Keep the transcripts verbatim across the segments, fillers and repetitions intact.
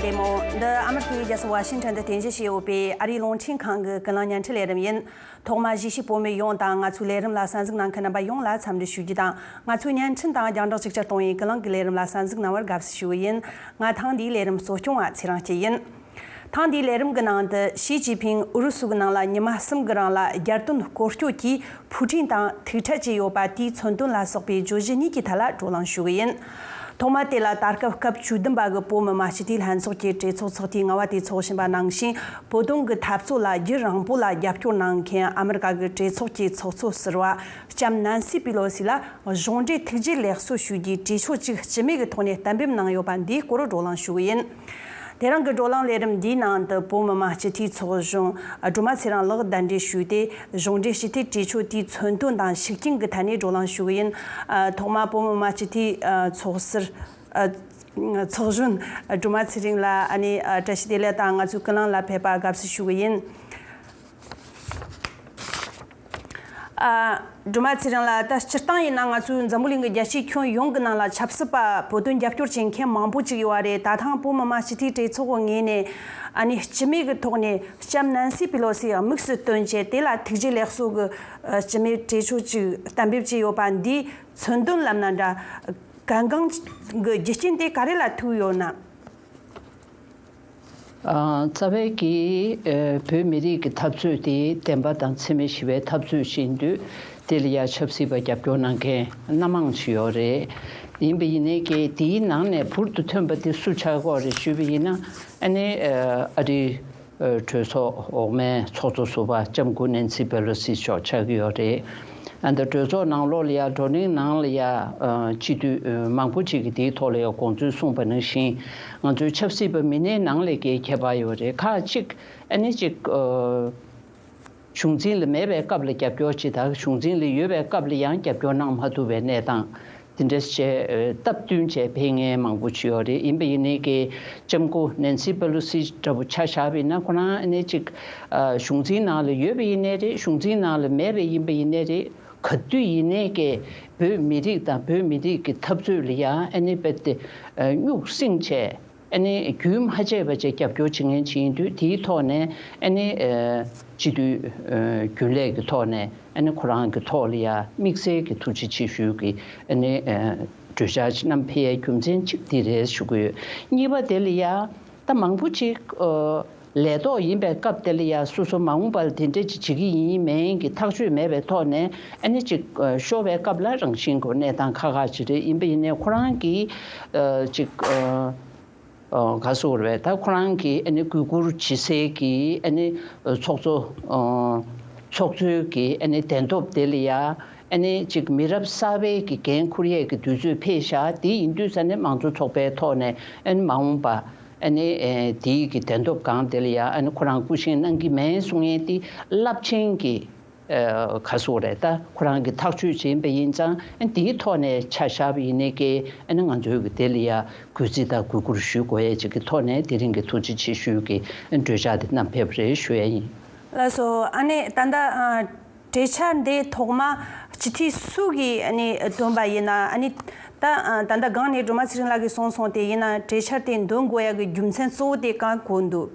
ལས་མོ། འདི་ཨ་མི་རི་ཀའི་རྒྱལ་ས་ཝ་ཤིང་ཊོན་དུ་རྟེན་གཞི་བྱས་ཡོད་པའི་ཨ་རིའི་རླུང་འཕྲིན་ཁང་གི་ཀུན་གླེང་བརྙན་འཕྲིན་ལས་རིམ་ཡིན། ཐོག་མ་གཞིས་བྱེས་བོད་མི་ཡོངས་དང་ང་ཚོའི་ལས་རིམ་ལ་གསན་གཟིགས་གནང་མཁན་རྣམ་པ་ཡོངས་ལ་འཚམས་འདྲི་ཞུ་རྒྱུ་དང་། ང་ཚོའི་བརྙན་འཕྲིན་དང་རྒྱང་བསྒྲགས་གཅིག་གྱུར་གཏོང་བའི་ཀུན་གླེང་གི་ལས་རིམ་ལ་གསན་གཟིགས་གནང་བར་དགའ་བསུ་ཞུ་གི་ཡིན། ང་ཐེངས་འདིའི་ལས་རིམ་གཙོ་སྐྱོང་བ་ཚེ་རིང་སྐྱིད་ཡིན། ཐེངས་འདིའི་ལས་རིམ་གྱི་ནང་དུ་ཞི་ཅིན་ཕིང་ཨུ་རུ་སུ་གི་ནང་ལ་ཉི་མ་གསུམ་གྱི་རིང་ལ་རྒྱལ་དོན་སྐོར་སྐྱོད་ཀྱིས་ཕུ་ཀྲིན་དང་ཐུག་འཕྲད་བྱས་ཡོད་པ་དེའི་མཚོན་དོན་ལ་སོགས་པའི་བརྗོད་གཞི་གཉིས་ཀྱི་ཐད་ལ་བགྲོ་གླེང་ཞུ་གི་ཡིན། ཐོག་མ་དེ་ལ་ད་སྐབས་སྐབས་བཅུ་བདུན་པ་གི་བོད་མི་མང་སྤྱི་འཐུས་ལྷན་ཚོགས་ཀྱི་གྲོས་ཚོགས་ཚོགས་དུས་ལྔ་པ་དེ་འཚོགས་བཞིན་པ་ནང་བཞིན། བོད་དོན་གྱི་འཐབ་རྩོད་ལ་རྒྱུན་རིང་པོ་ལ་རྒྱབ་སྐྱོར་གནང་མཁན་ཨ་མི་རི་ཀ་གི་གྲོས་ཚོགས་ཀྱི་ཚོགས་གཙོ་ཟུར་པ་ལྕམ་ནན་སི་པི་ལོ་སི་ལ་གཞུང་འབྲེལ་ཐུགས་རྗེ་ལེགས་གསོལ་ཞུ་རྒྱུའི་གྲོས་ཆོད་ཅིག་སྤྱི་མོས་ཀྱི་ཐོག་ནས་གཏན་འབེབས་གནང་ཡོད་པ་འདིའི་སྐོར་བགྲོ་གླེང་ཞུ་གི་ཡིན། དེ་རིང་གི་བགྲོ་གླེང་ལས་རིམ་འདིའི་ནང་དུ་བོད་མི་མང་སྤྱི་འཐུས་ཚོགས་གཞོན་སྒྲོལ་མ་ཚེ་རིང་ལགས་གདན་འདྲེན་ཞུས་ཏེ། གཞུང་འབྲེལ་ཞི་བདེའི་གྲོས་ཆོད་དེའི་མཚོན་དོན་དང་ཤུགས་རྐྱེན་གྱི་ཐད་ནས་བགྲོ་གླེང་ཞུ་གི་ཡིན། ཨ། ཐོག་མར་བོད་མི་མང་སྤྱི་འཐུས་ཨ་ཚོགས་ཟུར་ཨ་ཚོགས་གཞོན་སྒྲོལ་མ་ཚེ་རིང་ལ་ཨ་ནི་ཨ་བཀྲ་ཤིས་བདེ་ལེགས་དང་ང་ཚོའི་ཀུན་གླེང་ལ་ཕེབས་པ་དགའ་བསུ་ཞུ་གི་ཡིན། ཨ། སྒྲོལ་མ་ཚེ་རིང་ལགས། ད་སྤྱིར་བཏང་ཡིན་ན་ང་ཚོའི་འཛམ་བུ་གླིང་གི་རྒྱལ་སྤྱིའི་ཁྱོན་ཡོངས་ཀྱི་ནང་ལ་ཆབ་སྲིད་པ་བོད་དོན་རྒྱབ་སྐྱོར་བྱེད་མཁན་མང་པོ་ཅིག་ཡོད་པ་རེད། ད་ཐེངས་བོད་མི་མང་སྤྱི་འཐུས་གྲོས་ཚོགས་ཀྱི་ངོས་ནས་ཨ་ནི་སྤྱི་མོས་ཀྱི་ཐོག་ནས་ལྕམ་ནན་སི་པི་ལོ་སི་དམིགས་སུ་བཏོན་བྱས། དེ་ལ་ཐུགས་རྗེ་ལེགས་གསོལ་གྱི་ཨ་སྤྱི་མོས་གྲོས་ཆོད་ཅིག་གཏན་འབེབས་བྱས་ཡོད་པ་འདིའི་མཚོན་དོན་ལབ་ན་འདྲ། གལ་འགངས་ཀྱི་རྒྱུ་རྐྱེན་དེ་ག་རེ་ལ་ཐུག་ཡོད་ན། ཨ། རྩ་བའི་གི་ཨ་བོད་མི་རིགས་ཀྱི་འཐབ་རྩོད་དེ་བདེན་པ་དང་འཚེ་མེད་ཞི་བའི་འཐབ་རྩོད་ཅིག་ཡིན་དུས། དེ་ལ་ཡ་ཆབ་སྲིད་པ་རྒྱབ་སྐྱོར་གནང་མཁན་སྣ་མང་ཞིག་ཡོད་རེད། ཡིན་པ་ཡིན་ནའི་གི་དེའི་ནང་ནས་འབུར་དུ་ཐོན་པ་དེ་སུ་ཆགས་ཀྱི་ཡོད་རེད་ཞུས་པ་ཡིན་ན། ཨ་ནི་ཨ་རིའི་ཨ་གྲོས་ཚོགས་འོག་མའི་ཚོགས་གཙོ་ཟུར་པ་ལྕམ་སྐུ་ནན་སི་པེ་ལོ་སི་མཆོག་ཆགས་ཀྱི་ཡོད་རེད། ཨ། ད་གྲོས་ཚོགས་ནང་ལོགས་ལ་ཡ་བགྲོ་གླེང་ནང་ལ་ཡ་ཨ་སྤྱི་འཐུས་ཨ་མང་པོ་ཅིག་གིས་དེའི་ཐོག་ལ་ཡ་དགོངས་ཚུལ་གསུངས་པ་ནང་བཞིན། ང་ཚོའི་ཆབ་སྲིད་པ་མི་སྣའི་ནང་ལ་གི་ཁྱད་པར་ཡོད་རེད། ཁག་ཅིག་ཨ་ནི་ཅིག་ཨ་གཞུང་འཛིན་ལ་མེད་པའི་སྐབས་ལ་རྒྱབ་སྐྱོར་བྱེད། ད་གཞུང་འཛིན་ལ་ཡོད་པའི་སྐབས་ལ་ཡང་རྒྱབ་སྐྱོར་གནང་མ་ཐུབ་པའི་གནས་སྟངས་དེ་འདྲ་བྱས། སྟབས་བསྟུན་བྱས་ཕེབས་མཁན་མང་པོ་ཅིག་ཡོད་རེད། ཡིན་པ་ཡིན་ནའི་གི་ལྕམ་སྐུ་ནན་སི་པེ་ལོ་སི་འདྲ་པོ་ཆ་བཞག་པ་ཡིན་ན། ཁོ་རང་ཨ་ནི་ཅིག་ཨ་གཞུང་འཛིན་ནང་ལ་ཡོད་པ་ཡིན་ནའི་རེད། གཞུང་འཛིན་ནང་ལ་མེད་པ་ཡིན་པ་ཡིན་ནའི་རེད། ག་དུས་ཡིན་ནའི་གི་བོད་མི་རིགས་དང་བོད་མི་རིགས་ཀྱི་འཐབ་རྩོད་ལ་ཡ་ཨ་ནི་རྦད་དེ་ཨ་སྨྱུག་སྲིང་བྱས། ཨ་ནི་རྒྱུན་མ་ཆད་པ་བྱས་རྒྱབ་སྐྱོར་བྱེད་མཁན་ཅིག་ཡིན་དུས། དེའི་ཐོག་ནས་ཨ་ནི་ཨ་སྤྱི་འཐུས་ཨ་རྒྱུན་ལས་ཀྱི་ཐོག་ནས་ཨ་ནི་ཁོ་རང་གི་ཐོག་ལ་ཡ་དམིགས་བསལ་གྱི་ཐུགས་རྗེ་ཆེ་ཞུ་གི་ཨ་ནི་ཨ་གྲོས་འཆར་ཅིག་བསྣམས་ཕེབས་ཡའི་རྒྱུ་མཚན་གཅིག་འདི་རེད་ཞུ་གི་ཡོད། གཉིས་པ་དེ་ལ་ཡ་ད་མང་པོ་ཅིག་ཨ་ལས་ཐོག་ཡིན་པའི་སྐབས་དེ་ལ་ཡ་སོ་སོ་མ་འོངས་པར་དེ་འདྲ་ཅིག་བྱེད་ཀྱི་ཡིན་མིན་གྱི་ཐག་ཆོད་མེད་པའི་ཐོག་ནས་ཨ་ནི་ཅིག་ཨ་ཤོར་བའི་སྐབས་ལ་རང་བཞིན་གྱི་གནས་སྟངས་ཁག་ཁག་ཅིག་རེད། ཡིན་པ་ཡིན་ནའི་ཁོ་རང་གིས་ཨ་ཅིག་ཨ་ཨ་ག་ཟེར་དགོས་རེད། ད་ཁོ་རང་གིས་ཨ་ནི་གུས་བཀུར་བྱེད་སའི་གི་ཨ་ནི་ཚོགས་གཙོ་ཨ་ཚོགས་གཙོའི་གི་ཨ་ནི་གདན་ཐོབ་དེ་ལ་ཡ་ཨ་ནི་ཅིག་མི་རབས་གསར་པའི་གི་འགན་འཁུར་ཡས་གི་དུས་ཚོད་ཕེབས་ཤག་དེ་ཡིན་དུས་ཙ་ནས་མང་གཙོ་ཚོགས་པའི་ཐོག་ནས་ཨ་ནི་མ་འོངས་པ་ཨ་ནི་ཨེ་དེའི་གི་གདན་ཐོབ་སྒང་དེ་ལ་ཡ་ཨ་ནི་ཁོ་རང་སྐུ་བཞེངས་གནང་གི་མིན་གསུང་ཡས་དེ་རླབས་ཆེན་གྱི་ཨ་ག་ཟེར་དགོས་རེད། ད་ཁོ་རང་གིས་ཐག་གཅོད་བྱས་པ་ཡིན་ཙང་། ཨ་ནི་དེའི་ཐོག་ནས་ཆ་བཞག་པ་ཡིན་ནའི་གི་ཨ་ནི་ང་ཚོའི་གི་དེ་ལ་ཡ་གུས་བརྩི་དང་གུས་བཀུར་ཞུ་དགོས་ཡས་ཅིག་གི་ཐོག་ནས་དེ་རིང་གི་ཐུགས་རྗེ་ཆེ་ཞུ་གི་གྲོས་འཆར་དེ་བསྣམས་ཕེབས་པ་རེད་ཞུ་ཡས་ཡིན། ལགས་སོ། ཨ་ནི་ད་ལྟ་ཨ་གྲོས་འཆར་འདི་ཐོག་མ་སྤྱི་འཐུས་སུ་གིས་ཨ་ནི་བཏོན་པ་ཡིན་ན། ཨ་ནི་ད་ཨ་ད་ལྟ་སྒང་ནས་སྒྲོལ་མ་ཚེ་རིང་ལགས་ཀྱིས་གསུངས་སོང་། དེ་ཡིན་ན་གྲོས་འཆར་དེ་འདོན་དགོས་ཡ་གི་རྒྱུ་མཚན་གཙོ་བོ་དེ་གང་གོ་འདུག་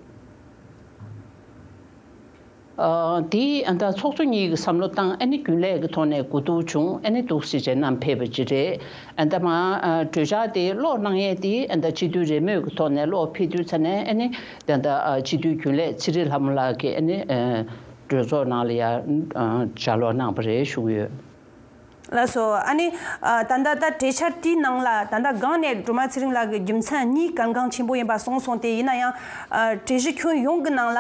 ཨ་དེ་ཨ་ད་ཚོགས་གཙོ་གཉིས་ཀྱིས་བསམ་བློ་བཏང་། ཨ་ནི་རྒྱུན་ལས་ཀྱི་ཐོག་ནས་གོ་བསྡུར་བྱུང་། ཨ་ནི་འདུག་སེ་བྱས་བསྣམས་ཕེབས་པ་ཅིག་རེད། ཨ་ད་མ་ཨ་གྲོས་འཆར་དེ་ཀློག་གནང་ཡས་དེ་ཨ་ད་སྤྱི་འཐུས་རེས་མོས་ཀྱི་ཐོག་ནས་ཀློག་ཕེབས་དུས་ཙ་ནས། ཨ་ནི་ད་ལྟ་ཨ་སྤྱི་འཐུས་རྒྱུན་ལས་ཚེ་རིང་ལྷ་མོ་ལགས་ཀྱིས་ཨ་ནི་ཨ་གྲོས་ཚོགས་ནང་ལ་ཡ་ཨ་ལྗགས་ཀློག་གནང་བ་རེད་ཞུ་གི་ཡོད། ལགས་སོ། ཨ་ནི་ཨ་ད་ལྟ་ད་གྲོས་འཆར་དེའི་ནང་ལ་ད་ལྟ་སྒང་ནས་སྒྲོལ་མ་ཚེ་རིང་ལགས་ཀྱིས་རྒྱུ་མཚན་གཉིས་གལ་འགངས་ཆེན་པོ་ཡིན་པ་གསུངས་སོང་། དེ་ཡིན་ན་ཡང་ཨ་གྲོས་གཞི་ཁྱོན་ཡོངས་ཀྱི་ནང་ལ་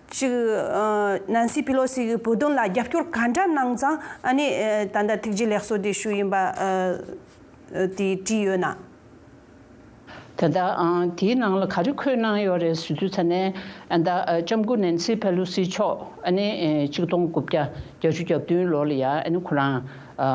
ཅིག་ཨ་ནན་སི་པི་ལོ་སི་གིས་བོད་དོན་ལ་རྒྱབ་སྐྱོར་ག་འདྲ་གནང་ཙང་། ཨ་ནི་ཨ་ད་ལྟ་ཐུགས་རྗེ་ལེགས་གསོལ་དེ་ཞུས་ཡིན་པ་ཨ་དེ་བྲིས་ཡོད་ན། ད་ལྟ་ཨང་དེའི་ནང་ལ་ག་རེ་འཁོད་གནང་ཡོད་རེད་ཟེར་དུས་ཙ་ནས། ཨ་ད་ཨ་ལྕམ་སྐུ་ནན་སི་ཕེ་ལོ་སི་མཆོག་ཨ་ནི་ཨེ་ཆིག་སྟོང་དགུ་བརྒྱ་བརྒྱད་ཅུ་གྱ་བདུན་ལོ་ལ་ཡ་ཨ་ནི་ཁོ་རང་ཨ་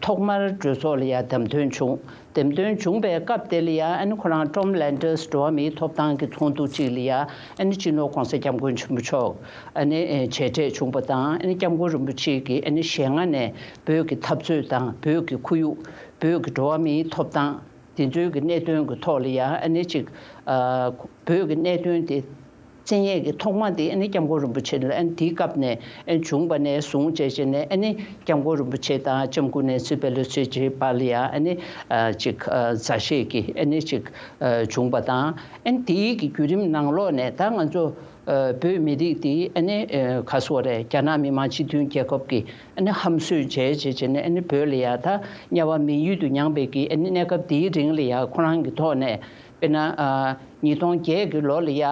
ཐོག་མར་གྲོས་ཚོགས་ལ་ཡ་བདམས་ཐོན་བྱུང་། བདམས་ཐོན་བྱུང་བའི་སྐབས་དེ་ལ་ཡ་ཨ་ནི་ཁོ་རང་ཊོམ་ལན་ཌར་སི་འགྲོ་བ་མིའི་ཐོབ་ཐང་གི་ཚོགས་འདུ་གཅིག་ལ་ཡ་ཨ་ནི་སྤྱི་ནོར་༸གོང་ས་༸སྐྱབས་མགོན་ཆེན་པོ་མཆོག་ཨ་ནི་ཨེ་མཇལ་འཕྲད་བྱུང་པ་དང་། ཨ་ནི་༸སྐྱབས་མགོན་རིན་པོ་ཆེ་གིས་ཨ་ནི་ཞལ་སྔ་ནས་བོད་ཀྱི་འཐབ་རྩོད་དང་། བོད་ཀྱི་ཁོར་ཡུག་བོད་ཀྱི་འགྲོ་བ་མིའི་ཐོབ་ཐང་། དེ་ཚོའི་གི་གནད་དོན་གི་ཐོག་ལ་ཡ་ཨ་ནི་ཅིག་ཨ་བོད་ཀྱི་གནད་དོན་དེ་བཙན་ཡས་ཀྱི་ཐོག་མ་དེ་ཨ་ནི་སྐྱབས་མགོན་རིན་པོ་ཆེ་ལ་ཨ་ནི་དེའི་སྐབས་ནས་ཨ་ནི་བྱུང་བ་ནས་བཟུང་བྱས་བྱས་ནས་ཨ་ནི་སྐྱབས་མགོན་རིན་པོ་ཆེ་དང་ལྕམ་སྐུ་ནེན་སི་པེ་ལོ་སི་བཅས་བར་ལ་ཡ་ཨ་ནི་ཨ་ཅིག་ཨ་མཛའ་བཤེས་ཀྱི་ཨ་ནི་ཅིག་ཨ་བྱུང་བ་དང་། ཨ་ནི་དེའི་གི་བརྒྱུད་རིམ་ནང་ལོགས་ནས་ད་ང་ཚོ་ཨ་བོད་མི་རིགས་དེ་ཨ་ནི་ཨ་ག་སོ་རེད། རྒྱ་ནག་མི་དམངས་སྤྱི་མཐུན་རྒྱལ་ཁབ་ཀྱི་ཨ་ནི་ཧམ་བཟོས་བྱས་བྱས་བྱས་ནས་ཨ་ནི་བོད་ལ་ཡ་ད་དམྱལ་བ་མི་ཡུལ་དུ་མྱངས་པའི་གི་ཨ་ནི་གནས་སྐབས་དེའི་རིང་ལ་ཡ་ཁོ་རང་གི་ཐོག་ནས་དཔེར་ན་ཨ་ཉིས་སྟོང་བརྒྱད་ཀྱི་ལོ་ལ་ཡ་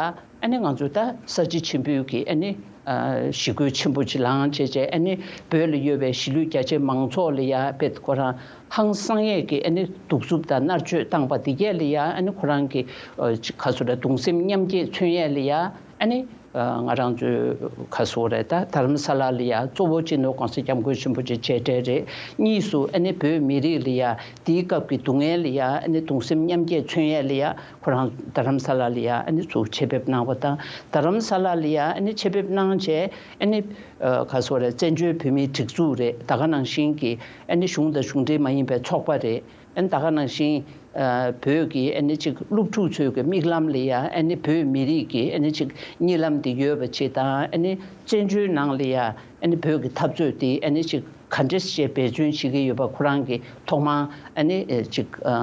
ཨ་ནི་ང་ཚོ་ད་ས་བྱི་ཆེན་པོའི་གི་ཨ་ནི་ཨ་ཞི་རྒོལ་ཆེན་པོ་ཅིག་ལངས་བྱས་བྱས་ཨ་ནི་བོད་ལ་ཡོད་པའི་གཞིས་ལུས་རྒྱ་ཆེ་མང་ཚོགས་ལ་ཡ་དཔེ་ཁོ་རང་ཧང་སང་ཡས་ཀྱི་ཨ་ནི་གདུག་རྩུབ་དང་མནར་གཅོད་བཏང་པ་འདི་གས་ལ་ཡ་ཨ་ནི་ཁོ་རང་གི་ཨ་ག་སོ་རེད། གདུང་སེམས་མཉམ་སྐྱེད་མཚོན་ཡས་ལ་ཡ་ཨ་ནི་ཨ་ང་རང་ཚོའི་ག་སོ་རེད། ད་རྡ་རམ་ས་ལ་ལ་ཡ་གཙོ་བོ་སྤྱི་ནོར་༸གོང་ས་༸སྐྱབས་མགོན་ཆེན་པོ་མཆོག་མཇལ་འཕྲད་རེད། གཉིས་སུ་ཨ་ནི་བོད་མི་རིགས་ལ་ཡ་དེའི་སྐབས་ཀྱི་སྡུག་བསྔལ་ལ་ཡ་ཨ་ནི་གདུང་སེམས་མཉམ་སྐྱེད་མཚོན་ཡས་ལ་ཡ་ཁོ་རང་རྡ་རམ་ས་ལ་ལ་ཡ་ཨ་ནི་ཚུར་ཆེད་ཕེབས་གནང་བ་དང་། རྡ་རམ་ས་ལ་ལ་ཡ་ཨ་ནི་ཆེད་ཕེབས་གནང་བྱས་ཨ་ནི་ཨ་ག་སོ་རེད། བཙན་བྱོལ་བོད་མིའི་སྒྲིག་འཛུགས་རེད། ད་ག་ནང་བཞིན་གྱི་ཨ་ནི་གཞུང་དང་གཞུང་འབྲེལ་མ་ཡིན་པའི་ཚོགས་པ་རེད། ཨ་ནི་ད་ག་ནང་བཞིན་ཨ་བོད་ཀྱི་ཨ་ནི་ཅིག་སློབ་ཕྲུག་ཚོའི་གི་མིག་ལམ་ལ་ཡ་ཨ་ནི་བོད་མི་རིགས་ཀྱི་ཨ་ནི་ཅིག་གཉིད་ལམ་དེ་ཡོད་པ་ཅིག་དང་། ཨ་ནི་བཙན་བྱོལ་ནང་ལ་ཡ་ཨ་ནི་བོད་ཀྱི་འཐབ་རྩོད་དེ་ཨ་ནི་ཅིག་ག་འདྲས་ཅིག་འབད་བརྩོན་བྱེད་ཀྱི་ཡོད་པ་ཁོ་རང་གི་ཐོག་མར་ཨ་ནི་ཨ་ཅིག་ཨ་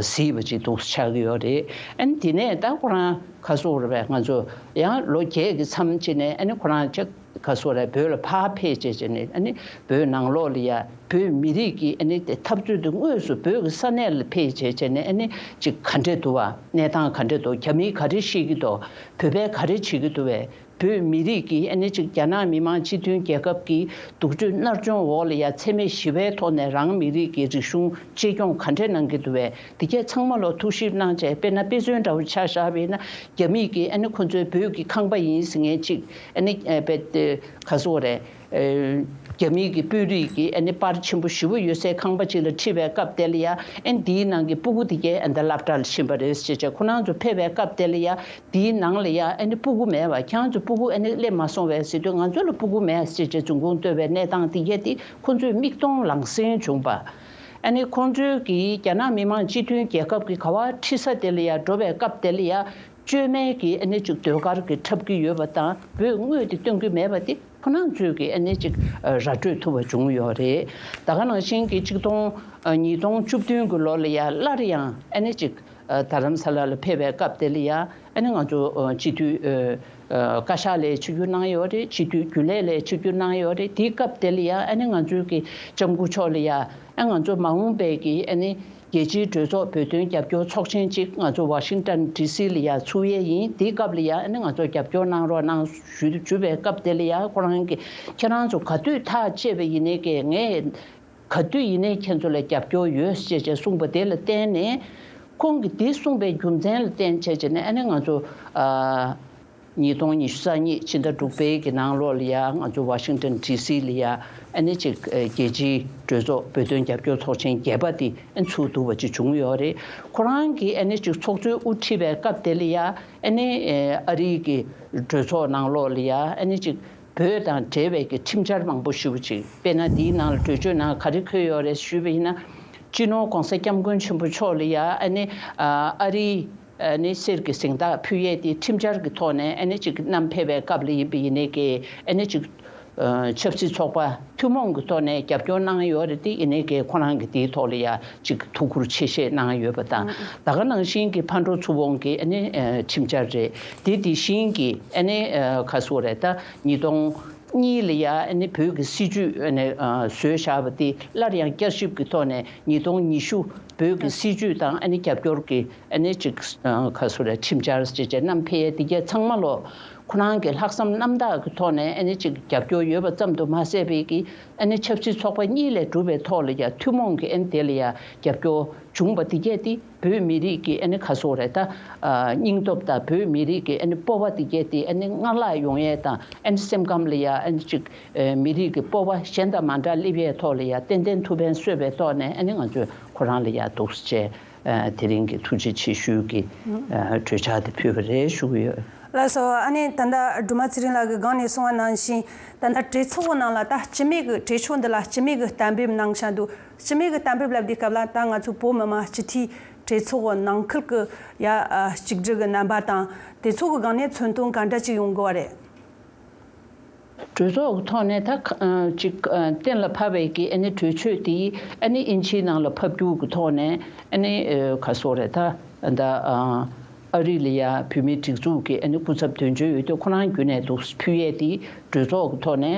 གཟིགས་པ་ཅིག་འདུག་ཆགས་ཀྱི་ཡོད་རེད། ཨ་ནི་དེ་ནས་ད་ཁོ་རང་ག་སོ་རེད་པས། ང་ཚོ་ཡང་ལོ་བརྒྱད་ཀྱི་མཚམས་ཅིག་ནས་ཨ་ནི་ཁོ་རང་ཅིག་ག་སོ་རེད། བོད་ལ་ཕར་ཕེབས་བྱས་བྱས་ནས་ཨ་ནི་བོད་ནང་ལོགས་ལ་ཡ་བོད་མི་རིགས་ཀྱི་ཨ་ནི་དེ་འཐབ་རྩོད་དེ་དངོས་སུ་བོད་ཀྱི་ས་གནས་ལ་ཕེབས་བྱས་བྱས་ནས་ཨ་ནི་ཅིག་ག་འདྲས་འདུག་བ། གནས་སྟངས་ག་འདྲས་འདུག་རྒྱ་མིས་ག་རེ་བཤད་ཀྱི་འདུག་བོད་པས་ག་རེ་བྱེད་ཀྱི་འདུག་བས། བོད་མི་རིགས་ཀྱིས་ཨ་ནི་ཅིག་རྒྱ་ནག་མི་དམངས་སྤྱི་མཐུན་རྒྱལ་ཁབ་ཀྱི་སྡུག་སྤྱོད་མནར་གཅོད་འོག་ལ་ཡ་འཚེ་མེད་ཞི་བའི་ཐོག་ནས་རང་མི་རིགས་ཀྱི་རིག་གཞུང་གཅེས་སྐྱོང་ག་འདྲས་གནང་གི་འདུག་བས། དེ་གས་ཚང་མ་ལོ་ཐུགས་ཞིབ་གནང་བྱས། དཔེར་ན་དཔེ་མཚོན་འདྲ་བོ་ཆ་བཞག་པ་ཡིན་ན་རྒྱ་མིས་ཀྱིས་ཨ་ནི་ཁོ་ཚོའི་བོད་ཀྱི་ཁང་པ་ཡིན་ཟེར་མཁན་ཅིག་ཨ་ནི་ཨ་དཔེ་དེ་ག་སོ་རེད། ཨ་རྒྱ་མིའི་གི་དཔོན་རིགས་ཀྱི་ཨ་ནི་པར་ཆེན་པོ་ཞེ་པོ་ཡོད་སའི་ཁང་པ་ཅིག་ལ་ཁྲིད་པའི་སྐབས་དེ་ལ་ཡ་ཨ་ནི་དེའི་ནང་གི་སྤུ་གུ་དེ་གས་ཨ་ནི་ད་སློབ་གྲྭ་ལ་ཕྱིན་པ་རེད་ཟེར་བྱས། ཁོ་རང་ཚོ་ཕེབས་པའི་སྐབས་དེ་ལ་ཡ་དེའི་ནང་ལ་ཡ་ཨ་ནི་སྤུ་གུ་མེད་པ། ཁྱེད་རང་ཚོ་སྤུ་གུ་ཨ་ནི་སླེབས་མ་སོང་བས་ཟེར་དུས་ང་ཚོ་ལ་སྤུ་གུ་མེད་ཟེར་བྱས་རྫུན་གོང་བཏོན་པའི་གནས་སྟངས་དེ་གས་དེ་ཁོ་ཚོས་མིག་མཐོང་ལག་ཟིན་བྱུང་བ། ཨ་ནི་ཁོང་ཚོའི་གི་རྒྱ་ནག་མི་དམངས་སྤྱི་མཐུན་རྒྱལ་ཁབ་ཀྱི་ག་བ་ཁྲིད་ས་དེ་ལ་ཡ་འགྲོ་བའི་སྐབས་དེ་ལ་ཡ་བཅོས་མའི་གི་ཨ་ནི་ཅིག་ཟློས་གར་གྱི་འཁྲབ་ཀྱི་ཡོད་པ་དང་། བོད་དངོས་དེ་སྟོན་གྱི་མེད་པ་དེ་ཁོ་རང་ཚོས་ཀྱི་ཨ་ནི་ཅིག་ར་སྤྲོད་ཐུབ་པ་བྱུང་ཡོད་རེད། ད་ག་ནང་བཞིན་གྱི་ཆིག་སྟོང་ཉིས་སྟོང་བཅུ་བདུན་གྱི་ལོ་ལ་ཡ་སླར་ཡང་ཨ་ནི་ཅིག་རྡ་རམ་ས་ལ་ལ་ཕེབས་པའི་སྐབས་དེ་ལ་ཡ་ཨ་ནི་ང་ཚོ་སྤྱི་འཐུས་བཀའ་ཤག་ལ་ཆིབས་བསྒྱུར་གནང་ཡོད་རེད། སྤྱི་འཐུས་རྒྱུན་ལས་ལ་ཆིབས་བསྒྱུར་གནང་ཡོད་རེད། དེའི་སྐབས་དེ་ལ་ཡ་ཨ་ནི་ང་ཚོའི་གི་ལྕམ་སྐུ་མཆོག་ལ་ཡ་ཨ་ང་ཚོ་མ་འོངས་པའི་གི་ཨ་ནི་རྒྱལ་སྤྱིའི་གྲོས་ཚོགས་བོད་དོན་རྒྱབ་སྐྱོར་ཚོགས་ཆེན་གཅིག་ང་ཚོ་ཝ་ཤིང་ཊོན་ཌི་སི་ལ་ཡ་ཚུགས་ཡས་ཡིན། དེའི་སྐབས་ལ་ཡ་ཨ་ནི་ང་ཚོ་རྒྱབ་སྐྱོར་གནང་རོགས་གནང་ཞུ་ཞུ་བའི་སྐབས་དེ་ལ་ཡ་ཁོ་རང་གིས་ཁྱེད་རང་ཚོ་ག་དུས་ཐག་བཅད་པ་ཡིན་ནའི་གི་ངས་ག་དུས་ཡིན་ནའི་ཁྱེད་ཚོ་ལ་རྒྱབ་སྐྱོར་ཡོད་ཅེས་བྱས་གསུངས་པ་དེ་ལ་བརྟེན་ནས། ཁོང་གིས་དེ་གསུངས་པའི་རྒྱུ་མཚན་ལ་བརྟེན་བྱས་བྱས་ནས་ཨ་ནི་ང་ཚོ་ཨ། ཉིས་སྟོང་ཉི་ཤུ་རྩ་གཉིས་ཕྱི་ཟླ་དྲུག་པའི་གི་ནང་ལོགས་ལ་ཡ་ང་ཚོ་ཝ་ཤིང་ཊོན་ཌི་སི་ལ་ཡ་ཨ་ནི་ཅིག་རྒྱལ་སྤྱིའི་གྲོས་ཚོགས་བོད་དོན་རྒྱབ་སྐྱོར་ཚོགས་ཆེན་བརྒྱད་པ་དེ་ཨ་ཚུགས་ཐུབ་པ་ཅིག་བྱུང་ཡོད་རེད། ཁོ་རང་གིས་ཨ་ནི་ཅིག་ཚོགས་གཙོའི་དབུ་ཁྲིད་པའི་སྐབས་དེ་ལ་ཡ་ཨ་ནི་ཨ་རིའི་གི་གྲོས་ཚོགས་ནང་ལོགས་ལ་ཡ་ཨ་ནི་ཅིག་བོད་དང་འབྲེལ་བའི་གི་ཁྲིམས་འཆར་མང་པོ་ཞེ་པོ་ཅིག་དཔེར་ན་དེའི་ནང་ལ་གྲོས་ཆོད་ནང་ག་རེ་འཁོད་ཡོད་རེད་ཞུས་པ་ཡིན་ན། སྤྱི་ནོར་༸གོང་ས་༸སྐྱབས་མགོན་ཆེན་པོ་མཆོག་ལ་ཡ་ཨ་ནི་ཨ་རིའི་ཨ་ནི་གསེར་གྱི་གཟེངས་རྟགས་ཕུལ་ཡས་དེ་ཁྲིམས་འཆར་གྱི་ཐོག་ནས་ཨ་ནི་ཅིག་བསྣམས་ཕེབས་པའི་སྐབས་ལ་ཡིན་པ་ཡིན་ནའི་གི་ཨ་ནི་ཅིག་ཨ་ཆབ་སྲིད་ཚོགས་པ་ཐུན་མོང་གི་ཐོག་ནས་རྒྱབ་སྐྱོར་གནང་ཡོད་རེད། དེ་ཡིན་ནའི་གི་ཁོ་རང་གིས་དེའི་ཐོག་ལ་ཡ་ཅིག་ཐུགས་ཁུར་ཆེ་བཞེས་གནང་ཡོད་པ་དང་། ད་ག་ནང་བཞིན་གྱི་ཕར་འགྲོ་ཚུར་འོང་གི་ཨ་ནི་ཨ་ཁྲིམས་འཆར་རེད། དེ་དེ་བཞིན་གྱི་ཨ་ནི་ཨ་ག་ཟེར་དགོས་རེད། ད་ཉིས་སྟོང་གཉིས་ལ་ཡ་ཨ་ནི་བོད་ཀྱི་སྲིད་བྱུས་ཨ་ནི་ཨ་བཟོས་བཞག་པ་དེ་སླར་ཡང་བསྐྱར་ཞིབ་ཀྱི་ཐོག་ནས་ཉིས་སྟོང་ཉི་ཤུ་བོད་ཀྱི་སྲིད་བྱུས་དང་ཨ་ནི་རྒྱབ་སྐྱོར་གྱི་ཨ་ནི་ཅིག་ཨ་ག་ཟེར་དགོས་རེད། ཁྲིམས་འཆར་ཅེས་བྱས་བསྣམས་ཕེབས་ཡས་དེ་གས་ཚང་མ་ལོ་ཁོ་རང་གི་ལྷག་བསམ་རྣམ་དག་གི་ཐོག་ནས་ཨ་ནི་ཅིག་རྒྱབ་སྐྱོར་ཡོད་པ་ཙམ་དུ་མ་ཟད་པའི་གི་ཨ་ནི་ཆབ་སྲིད་ཚོགས་པ་གཉིས་ལས་གྲུབ་པའི་ཐོག་ལ་ཡ་ཐུན་མོང་གི་ཨ་ནི་དེ་ལ་ཡ་རྒྱབ་སྐྱོར་བྱུང་བ་དེ་གས་དེ་བོད་མི་རིགས་ཀྱི་ཨ་ནི་ག་ཟེར་དགོས་རེད། ད་ཨ་སྙིང་སྟོབས་དང་བོད་མི་རིགས་ཀྱི་ཨ་ནི་སྤོབས་པ་དེ་གས་དེ་ཨ་ནི་སྔར་ལྷག་ཡོང་ཡས་དང་། ཨ་ནི་སེམས་ཁམས་ལ་ཡ་ཨ་ནི་ཅིག་ཨ་མི་རིགས་ཀྱི་སྤོབས་པ་གཞན་དང་མ་འདྲ་སླེབས་ཡས་ཐོག་ལ་ཡ་ཏན་ཏན་ཐུགས་ཕན་གསོས་པའི་ཐོག་ནས་ཨ་ནི་ང་ཚོས་ཁོ་རང་ལ་ཡ་འདུག་སེ་བྱས་ཨ་དེ་རིང་གི་ཐུགས་རྗེ་ཆེ་ཞུའི་གི་ཨ་གྲོས་འཆར་དེ་ཕུལ་བ་རེད་ཞུ་གི་ཡོད། ལགས་སོ། ཨ་ནི་ད་ལྟ་སྒྲོལ་མ་ཚེ་རིང་ལགས་ཀྱིས་སྒང་ནས་གསུངས་པ་ནང་བཞིན། ད་ལྟ་གྲོས་ཚོགས་ཀྱི་ནང་ལ་ད་སྤྱི་མོས་ཀྱི་གྲོས་ཆོད་འདི་ལ་སྤྱི་མོས་ཀྱི་གཏན་འབེབས་གནང་བཞག་འདུག་སྤྱི་མོས་ཀྱི་གཏན་འབེབས་ལབ་དུས་སྐབས་ལ་ད་ང་ཚོ་བོད་མི་མང་སྤྱི་འཐུས་གྲོས་ཚོགས་ཀྱི་ནང་ཁུལ་གྱི་ཡ་ཨ་གཅིག་སྒྲིལ་གྱི་རྣམ་པ་དང་། དེ་ཚོ་གི་སྒང་ནས་མཚོན་དོན་ག་འདྲ་ཅིག་ཡོང་དགོས་པ་རེད། གྲོས་ཚོགས་ཀྱི་ཐོག་ནས་ད་ཁ་ཨ་ཅིག་ཨ་གཏན་ལ་ཕབ་པའི་གི་ཨ་ནི་གྲོས་ཆོད་དེ་ཨ་ནི་དབྱིན་ཇིའི་ནང་ལ་ཕབ་རྒྱུ་གི་ཐོག་ནས་ཨ་ནི་ཨ་ག་སོགས་རེད། ད་ད་ཨ་ཨ་རི་ལ་ཡ་བོད་མིའི་སྒྲིག་འཛུགས་ཀྱི་ཨ་ནི་སྐུ་ཚབ་དོན་གཅོད་ཡོད་དུས་ཁོ་རང་བརྒྱུད་ནས་འདུག་ཕུལ་ཡས་དེ་གྲོས་ཚོགས་ཀྱི་ཐོག་ནས་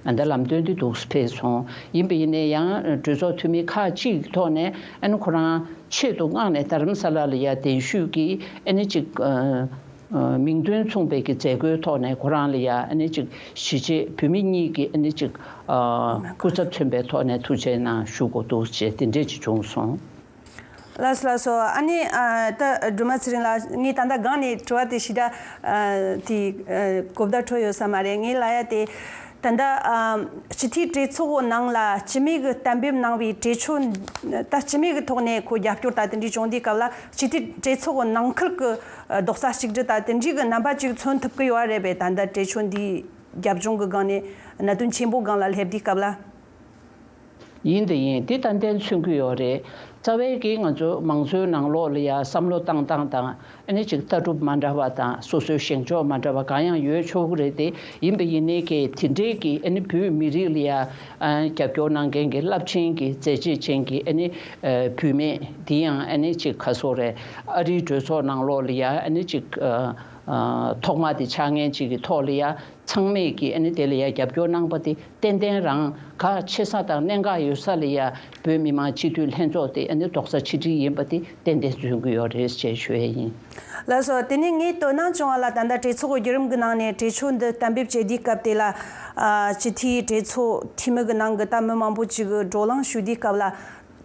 ཨ་ད་ལམ་སྟོན་དེ་འདུག་ཕེབས་སོང་། ཡིན་པ་ཡིན་ནའི་ཡང་གྲོས་ཚོགས་འཐུས་མི་ཁག་ཅིག་གི་ཐོག་ནས་ཨ་ནི་ཁོ་རང་ཆེད་དུ་མངགས་ནས་རྡ་རམ་ས་ལ་ལ་ཡ་གདན་ཞུས་ཀྱིས་ཨ་ནི་ཅིག་ཨ། ཨ་མིང་དོན་མཚུངས་པའི་གི་མཛད་སྒོའི་ཐོག་ནས་ཁོ་རང་ལ་ཡ་ཨ་ནི་ཅིག་གཞིས་བྱེས་བོད་མི་གཉིས་ཀྱི་ཨ་ནི་ཅིག་ཨ་སྐུ་ཚབ་མཚོན་པའི་ཐོག་ནས་ཐུགས་རྗེ་གནང་ཞུ་དགོས་འདུག་ཅེས་དེ་འདྲས་ཅིག་བྱུང་སོང་། ལགས་སོ་ལགས་སོ། ཨ་ནི་ཨ་ད་སྒྲོལ་མ་ཚེ་རིང་ལགས། ངས་ད་ལྟ་སྒང་ནས་དྲི་བ་དེ་ཞིག་ད་ཨ་དེ་ཨ་གོ་བརྡ་འཕྲོད་ཡོད་ས་མ་རེད། ངས་ལབ་ཡ་དེ། ད་ལྟ་ཨ་སྤྱི་འཐུས་གྲོས་ཚོགས་ནང་ལ་སྤྱི་མོས་ཀྱི་གཏན་འབེབས་གནང་བའི་གྲོས་ཆོད། ད་སྤྱི་མོས་ཀྱི་ཐོག་ནས་ཁོ་རྒྱབ་སྐྱོར་དང་དེ་འདྲའི་བྱུང་དུས་སྐབས་ལ་སྤྱི་འཐུས་གྲོས་ཚོགས་ནང་ཁུལ་གྱི་རྡོག་རྩ་གཅིག་སྒྲིལ་དང་དེ་འདྲའི་གི་རྣམ་པ་ཅིག་མཚོན་ཐུབ་ཀྱི་ཡོད་རེད་པས། ད་ལྟ་གྲོས་ཆོད་འདིའི་རྒྱབ་ལྗོངས་ཀྱི་སྒང་ནས་གནད་དོན་ཆེན་པོ་སྒང་ལ་སླེབས་དུས་སྐབས་ལ། ཡིན་དང་ཡིན། དེ་ཏན་ཏན་མཚོན་གྱི་ཡོད་རེད། རྩ་བའི་གི་ང་ཚོ་མང་གཙོའི་ནང་ལོགས་ལ་ཡ་བསམ་བློ་བཏང་སྟངས་དང་། ཨ་ནི་ཅིག་ལྟ་གྲུབ་མ་འདྲ་བ་དང་སོ་སོའི་བཞེངས་ཕྱོགས་མ་འདྲ་བ་གང་ཡང་ཡོད་ཆོག་གི་རེད་དེ། ཡིན་པ་ཡིན་ནའི་གི་དེ་འདྲའི་གི་ཨ་ནི་བོད་མི་རིགས་ལ་ཡ་ཨ་རྒྱབ་སྐྱོར་གནང་མཁན་གྱི་རླབས་ཆེན་གྱི་མཛད་རྗེས་ཅན་གྱི་ཨ་ནི་ཨ་བུད་མེད་དེ་ཡང་ཨ་ནི་ཅིག་ག་སོགས་རེད། ཨ་རིའི་གྲོས་ཚོགས་ནང་ལོགས་ལ་ཡ་ཨ་ནི་ཅིག་ཨ་ཨ་ཐོག་མ་དེ་ཆགས་མཁན་ཅིག་གི་ཐོག་ལ་ཡ། ཚང་མས་ཀྱིས་ཨ་ནི་དེ་ལ་ཡ་རྒྱབ་སྐྱོར་གནང་པ་དེ་ཏན་ཏན་རང་གལ་ཆེ་ས་དང་གནད་འགག་ཡོད་ས་ལ་ཡ་བོད་མི་མང་སྤྱི་འཐུས་ལྷན་ཚོགས་དེ་ཨ་ནི་རྡོག་རྩ་ཆིག་སྒྲིལ་ཡིན་པ་དེ་ཏན་ཏན་མཚོན་གྱི་ཡོད་རེད་ཅེས་ཞུ་ཡས་ཡིན། ལགས་སོ། དེ་ནས་ངས་དོ་སྣང་བྱུང་བ་ལ། ད་ལྟ་གྲོས་ཚོགས་ཀྱི་བརྒྱུད་རིམ་གྱི་ནང་ནས་གྲོས་ཆོད་འདི་གཏན་འབེབས་བྱེད་དུས་སྐབས་དེ་ལ་ཨ་སྤྱི་འཐུས་གྲོས་ཚོགས་འཐུས་མི་གི་ནང་གི་ད་མི་མང་པོ་ཅིག་གིས་བགྲོ་གླེང་ཞུ་དུས་སྐབས་ལ།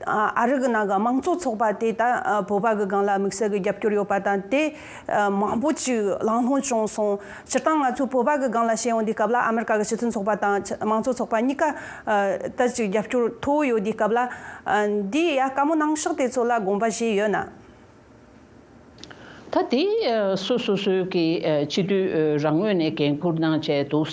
ཨ་ཨ་རི་གི་ནང་གི་དམངས་གཙོ་ཚོགས་པ་དེ་ད་ཨ་བོད་པ་གི་སྒང་ལ་དམིགས་བསལ་གྱི་རྒྱབ་སྐྱོར་ཡོད་པ་དང་། དེ་ཨ་མང་པོ་ཅིག་གླེང་སློང་བྱུང་སོང་། སྤྱིར་བཏང་ང་ཚོ་བོད་པ་གི་སྒང་ལ་བཤད་ཡོང་དུས་སྐབས་ལ། ཨ་མི་རི་ཀ་གི་སྤྱི་མཐུན་ཚོགས་པ་དང་དམངས་གཙོ་ཚོགས་པ་གཉིས་ཀ་ཨ་ད་ཅིག་རྒྱབ་སྐྱོར་མཐོ་བོ་ཡོད་དུས་སྐབས་ལ། ཨ་འདི་ཡ་བཀའ་མོལ་གནང་ཕྱོགས་དེ་ཚོ་ལ་དགོངས་པ་བཞེས་ཡོད་ན། ད་དེ་ཨ་སོ་སོ་སོའི་གི་ཨ་སྤྱི་འཐུས་ཨ་རང་ངོས་ནས་འགན་འཁུར་གནང་བྱས་འདུག་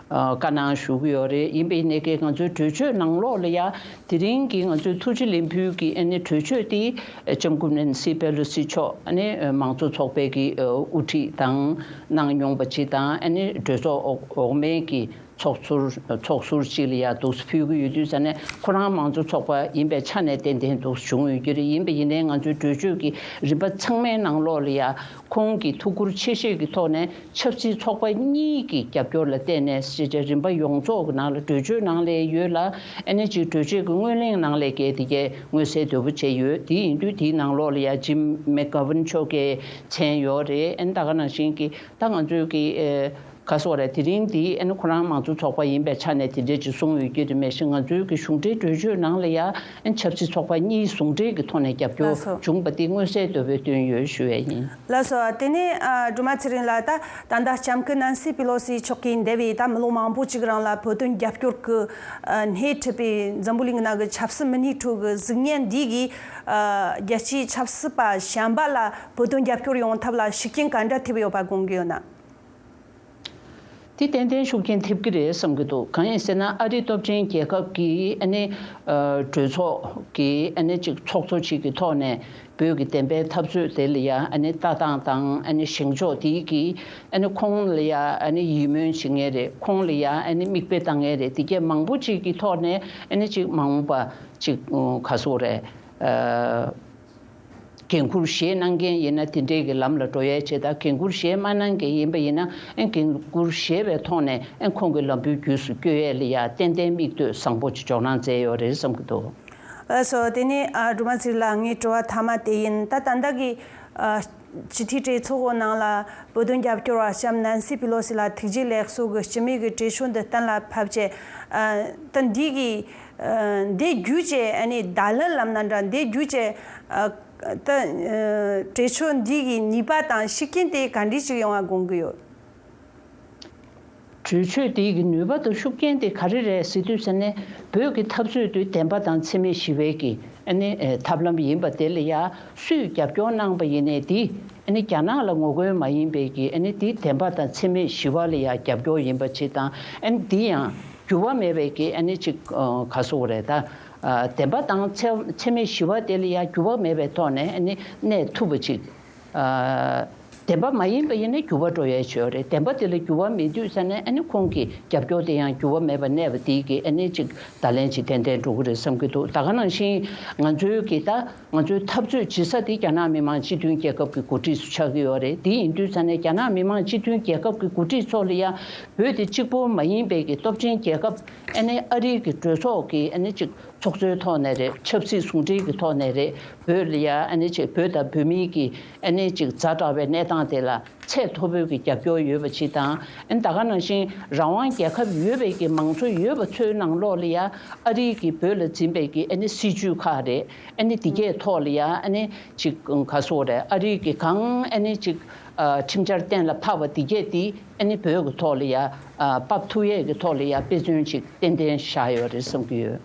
ཨ་བཀའ་གནང་ཞུ་གི་ཡོད་རེད། ཡིན་པའི་ནས་ཀྱི་ང་ཚོའི་གྲོས་ཆོད་ནང་ལོགས་ལ་ཡ་དེ་རིང་གི་ང་ཚོའི་ཐུགས་རྗེ་ལེགས་འབུལ་གྱི་ཨ་ནི་གྲོས་ཆོད་དེ་ཨ་ལྕམ་སྐུ་ཞབས་ནན་སི་པེ་ལོ་སི་མཆོག་ཨ་ནི་ཨ་མང་གཙོ་ཚོགས་པའི་གི་ཨ་དབུ་ཁྲིད་དང་གནང་མྱོང་པ་ཅིག་དང་། ཨ་ནི་གྲོས་ཚོགས་འོག་འོག་མའི་གི་ཚོགས་ཟུར་ཚོགས་ཟུར་ཅིག་ལ་ཡ་འདུག་སེ་ཕུལ་གྱི་ཡོད་དུས་ཙ་ནས། ཁོ་རང་མང་གཙོ་ཚོགས་པ་ཡིན་པའི་ཆ་ནས་ཏན་ཏན་འདུག་སེ་བྱུང་ཡོད་ཀྱི་རེད། ཡིན་པ་ཡིན་ནའི་ང་ཚོའི་གྲོས་ཆོད་ཀྱི་རིམ་པ་ཚང་མའི་ནང་ལོགས་ལ་ཡ་ཁོང་གི་ཐུགས་ཁུར་ཆེ་བཞེས་ཀྱི་ཐོག་ནས་ཆབ་སྲིད་ཚོགས་པ་གཉིས་ཀྱི་རྒྱབ་སྐྱོར་ལ་བརྟེན་ནས་ཞེས་བྱ་རིམ་པ་ཡོངས་རྫོགས་ཀྱི་ནང་ལ་གྲོས་ཆོད་ནང་ལ་ཡོད་ལ། ཨ་ནི་ཅིག་གྲོས་ཆོད་ཀྱི་སྔོན་གླེང་ནང་ལ་གལ་ཏེ་གལ་མངོན་གསལ་དོད་པོ་བྱས་ཡོད། དེ་ཡིན་དུས་དེའི་ནང་ལོགས་ལ་ཡ་ཇིམ་མེག་གྷ་ཝན་མཆོག་གི་མཚན་ཡོད་རེད། ཨ་ནི་ད་ག་ནང་བཞིན་གྱི་ད་ང་ཚོའི་གི་ཨེ། ག་སོགས་རེད། དེ་རིང་འདི་ཨ་ནི་ཁོ་རང་མང་གཙོ་ཚོགས་པ་ཡིན་པའི་ཆ་ནས་དེ་འདྲས་ཅིག་གསུངས་ཡོད་ཀྱི་རེད། མེད་བཞིན་ང་ཚོའི་གི་གཞུང་འབྲེལ་གྲོས་ཆོད་ནང་ལ་ཡ་ཨ་ནི་ཆབ་སྲིད་ཚོགས་པ་གཉིས་ཟུང་འབྲེལ་གྱི་ཐོག་ནས་རྒྱབ་སྐྱོར་ལགས་སོ། བྱུང་པ་དེ་མངོན་གསལ་དོད་པོས་སྟོན་ཡོད་ཞུ་ཡས་ཡིན། ལགས་སོ། དེ་ནས་ཨ་སྒྲོལ་མ་ཚེ་རིང་ལགས། ད་ད་ལྟ་ལྕམ་སྐུ་ནན་སི་པི་ལོ་སི་མཆོག་གིས་འདས་པའི་ད་མི་ལོ་མང་པོ་ཅིག་རིང་ལ་བོད་དོན་རྒྱབ་སྐྱོར་གྱི་ཨ་སྣེ་ཁྲིད་པའི་འཛམ་བུ་གླིང་གི་ནང་གི་ཆབ་སྲིད་མི་སྣའི་ཁྲོད་ཀྱི་གཟུགས་བརྙན་འདི་གིས་ཨ་རྒྱལ་སྤྱིའི་ཆབ་སྲིད་པ་གཞན་པ་ལ་བོད་དོན་རྒྱབ་སྐྱོར་ཡོང་ཐབས་ལ་ཤུགས་རྐྱེན་ག་འདྲ་ཐེབས་ཡོད་པ་དགོངས་ཀྱི་ཡོད་ན། དེ་ཏན་ཏན་ཤུགས་རྐྱེན་ཐེབས་ཀྱི་རེད་བསམ་གྱི་འདུག་གང་ཡིན་ཟེར་ན། ཨ་རི་སྟོབས་ཆེན་རྒྱལ་ཁབ་ཀྱི་ཨ་ནི་ཨ་གྲོས་ཚོགས་ཀྱི་ཨ་ནི་ཅིག་ཚོགས་གཙོ་ཅིག་གི་ཐོག་ནས་བོད་ཀྱི་བདེན་པའི་འཐབ་རྩོད་དེ་ལ་ཡ་ཨ་ནི་ལྟ་སྟངས་དང་། ཨ་ནི་བཞེངས་ཕྱོགས་དེ་གིས་ཨ་ནི་ཁོང་ལ་ཡ་ཨ་ནི་ཡིད་སྨོན་བྱེད་མཁན་རེད། ཁོང་ལ་ཡ་ཨ་ནི་མིག་དཔེ་བལྟ་མཁན་རེད། དེ་གས་མང་པོ་ཅིག་གི་ཐོག་ནས་ཨ་ནི་ཅིག་མ་འོངས་པ་ཅིག་ག་སོགས་རེད། ཨ། འགན་འཁུར་བཞེས་གནང་མཁན་ཡིན་ན་དེ་འདྲའི་གི་ལམ་ལ་འགྲོ་ཡས་བྱེད། ད་འགན་འཁུར་བཞེས་མ་གནང་མཁན་ཡིན་པ་ཡིན་ན། ཨ་འགན་འཁུར་བཞེས་པའི་ཐོག་ནས་ཨ་ཁོང་གི་ལམ་བུའི་རྒྱུས་སུ་སྐྱོད་ཡས་ལ་ཡ་ཏན་ཏན་མིག་ལྟོས་བཟང་པོ་ཅིག་འཇོག་གནང་མཛད་ཡོད་རེད་བསམ་གྱི་འདུག་ལགས་སོ། དེ་ནས་ཨ་སྒྲོལ་མ་ཚེ་རིང་ལགས། ངའི་དྲི་བ་མཐའ་མ་དེ་ཡིན། ད་ད་ལྟ་གི་ཨ་སྤྱི་འཐུས་གྲོས་ཚོགས་ནང་ལ་བོད་དོན་རྒྱབ་སྐྱོར་བ་ལྕམ་ནན་སི་པི་ལོ་སི་ལགས་ཐུགས་རྗེ་ལེགས་གསོ་གི་སྤྱི་མོས་ཀྱི་གྲོས་ཆོད་འདི་གཏན་ལ་ཕབ་བྱས། ཨ་ད་འདི་གི་ཨ་འདི་བརྒྱུད་བྱས་ཨ་ནི་བརྡ་ལན་ལབ་ན་འདྲ། འདི་བརྒྱུད་བྱས་ཨ་ད་ཨ་གྲོས་ཆོད་འདི་གི་ནུས་པ་དང་ཤུགས་རྐྱེན་དེ་ག་འདྲ་ཞིག་ཡོང་བ་དགོངས་ཀྱི་ཡོད། གྲོས་ཆོད་དེ་གི་ནུས་པ་དང་ཤུགས་རྐྱེན་དེ་ག་རེ་རེད་ཟེར་དུས་ཙ་ནས། བོད་ཀྱི་འཐབ་རྩོད་དེ་བདེན་པ་དང་འཚེ་མེད་ཞི་བའི་གི་ ཨ་ནི་ཨེ་ཐབས་ལམ་ཡིན་པ་དེ་ལ་ཡ་སུས་རྒྱབ་སྐྱོར་གནང་པ་ཡིན་ནའི་དེ་ཨ་ནི་རྒྱ་ནག་ལ་ངོ་རྒོལ་མ་ཡིན་པའི་གི་ཨ་ནི་དེ་བདེན་པ་དང་འཚེ་མེད་ཞི་བ་ལ་ཡ་རྒྱབ་སྐྱོར་ཡིན་པ་ཅིག་དང་། ཨ་ནི་དེ་ཡང་འགྱུར་བ་མེད་པའི་གི་ཨ་ནི་ཅིག་ཨ་ག་སོག་རེད་ད། ཨ་བདེན་པ་དང་འཚེ་འཚེ་མེད་ཞི་བ་དེ་ལ་ཡ་འགྱུར་བ་མེད་པའི་ཐོག་ནས་ཨ་ནི་གནས་ཐུབ་པ་ཅིག་ཨ་བདེན་པ་མ་ཡིན་པ་ཡིན་ན་འགྱུར་བ་འགྲོ་ཡའི་ཆོས་རེད། བདེན་པ་དེ་ལ་འགྱུར་བ་མེད་དུས་ཙ་ནས་ཨ་ནི་ཁོང་གི་རྒྱབ་སྐྱོར་དེ་ཡང་འགྱུར་བ་མེད་པ་གནས་པ་དེ་གི་ཨ་ནི་ཅིག་བརྡ་ལན་ཅིག་ཏན་ཏན་འགྲོ་གི་རེད་བསམ་གྱི་འདུག་ད་ག་ནང་བཞིན་ང་ཚོའི་གི་ད་ང་ཚོའི་འཐབ་རྩོད་བྱེད་ས་དེ་རྒྱ་ནག་མི་དམངས་སྤྱི་མཐུན་རྒྱལ་ཁབ་ཀྱི་འགོ་ཁྲིད་ཚོ་ཆགས་ཀྱི་ཡོད་རེད། དེ་ཡིན་དུས་ཙ་ནས་རྒྱ་ནག་མི་དམངས་སྤྱི་མཐུན་རྒྱལ་ཁབ་ཀྱི་འགོ་ཁྲིད་ཚོ་ལ་ཡང་བོད་དེ་གཅིག་པོ་མ་ཡིན་པའི་གི་སྟོབས་ཆེན་རྒྱལ་ཁབ་ཨ་ནི་ཨ་རིའི་གི་གྲོས་ཚོགས་ཀྱི་ཨ་ནི་ཅིག་ཚོགས་གཙོའི་ཐོག་ནས་རེད། ཆབ་སྲིད་ཟུང་འབྲེལ་གྱི་ཐོག་ནས་རེད། བོད་ལ་ཡ་ཨ་ནི་ཅིག་བོད་དང་བོད་མིའི་གི་ཨ་ནི་ཅིག་ཛ་དྲག་པའི་གནས་སྟངས་དེ་ལ་ཚད་མཐོ་པོའི་གི་རྒྱབ་སྐྱོར་ཡོད་པ་ཅིག་དང་། ཨ་ནི་ད་ག་ནང་བཞིན་རང་དབང་རྒྱལ་ཁབ་ཡོད་པའི་གི་མང་གཙོ་ཡོད་པ་ཚོའི་ནང་ལོགས་ལ་ཡ་ཨ་རིའི་གི་བོད་ལ་འཛིན་པའི་གི་ཨ་ནི་སྲིད་ཇུས་ཁག་རེད། ཨ་ནི་དེ་གའི་ཐོག་ལ་ཡ་ཨ་ནི་ཅིག་ག་སོག་རེད། ཨ་རིའི་གི་གང་ཨ་ནི་ཅིག་ཨ་ཁྲིམས་འཆར་གཏན་ལ་ཕབ་པ་དེ་གས་དེ་ཨ་ནི་བོད་ཀྱི་ཐོག་ལ་ཡ་ཨ་ཕབ་ཐུབ་ཡས་ཀྱི་ཐོག་ལ་ཡ་དཔེ་མཚོན་ཅིག་ཏན་ཏན་བཞག་ཡོད་རེད་བསམ་གྱི་ཡོད།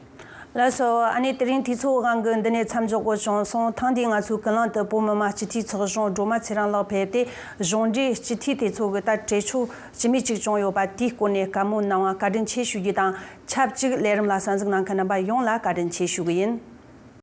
ལགས་སོ། ཨ་ནི་དེ་རིང་དུས་ཚོད་དབང་གིས་འདི་ནས་མཚམས་འཇོག་དགོས་བྱུང་སོང་། ཐེངས་འདིའི་ང་ཚོའི་ཀུན་གླེང་དུ་བོད་མི་མང་སྤྱི་འཐུས་ཚོགས་གཞོན་སྒྲོལ་མ་ཚེ་རིང་ལགས་ཕེབས་ཏེ་གཞུང་འབྲེལ་སྤྱི་འཐུས་དེ་ཚོ་གི་ད་གྲོས་ཆོད་ཇི་མི་གཅིག་བྱུང་ཡོད་པ་དེའི་སྐོར་ནས་བཀའ་མོལ་གནང་བ་བཀའ་དྲིན་ཆེ་ཞུ་རྒྱུ་དང་ཆབས་ཅིག་ལས་རིམ་ལ་གསན་གཟིགས་གནང་མཁན་རྣམ་པ་ཡོངས་ལ་བཀའ་དྲིན་ཆེ་ཞུ་གི་ཡིན།